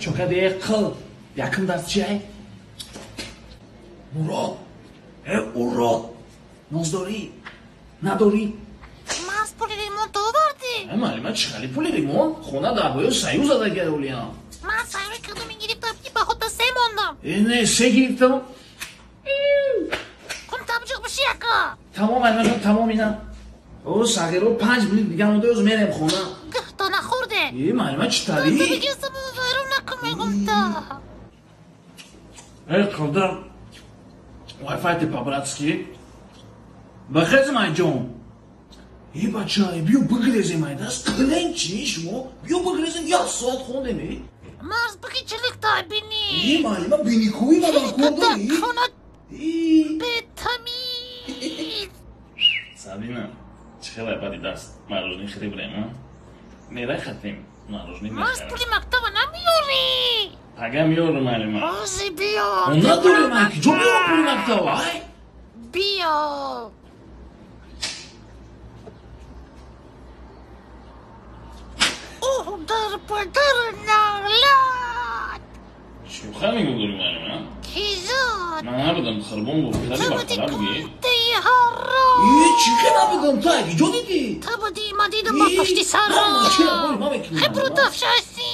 Чока де қил. Якум дарс чи ай? Мурод. Э, урод. Ноз дорӣ? Надорӣ? Марз, пули ремонт овардӣ? Муаллима, чӣ хали пули ремонт? Хона дар боё саю зада гаролиам. Ман сайрӣ кардам, гирифтам, ки ба хота се мондам. Э, не, се гирифтам. Кун табҷиқ биши яка. Тамом, муаллимаҷон, тамом ина. О, сағиро 5 минут дига монда, ӯз мерем хона. Гӯҳто нахӯрде. Э, муаллима, чӣ тари? Вайрон накун, мегум та. Э, қилдар. Wi-Fi ты по-братски. Бахезм, айҷон. Э, бача, биё бигрезем, ай даст. Қилен чи шумо? Биё бигрезем, як соат хондем, э. Марз, биги чилик та бини. Э, муаллима, биникӯи ман кор дорӣ? Кунат бетамиз. Сабина, чӣ хелай баъди даст мороженое хӯрибрем, а? Мерай хатем, мороженое Марз, мехарем. пули мактаба намеёрӣ. Пага меёрам, муаллима. Ҳозир биёр. Надорем, ай, куҷо меёрам пули мактаба, ай? Биёр. Оҳ, дар падар налат. Шӯха нигоҳ дорӣ, муаллима? Ки зад? Ман набудам, қурбон буд. Хари Ту буди, бақара буги. кундаи ҳаром. Э, чӣ хел набудам, ту ай куҷо дидӣ? Ту буди, ман дидам ба Э, пушти сарам. ман чӣ набудам, ман мекунам, Хебру муаллима. тафшасӣ.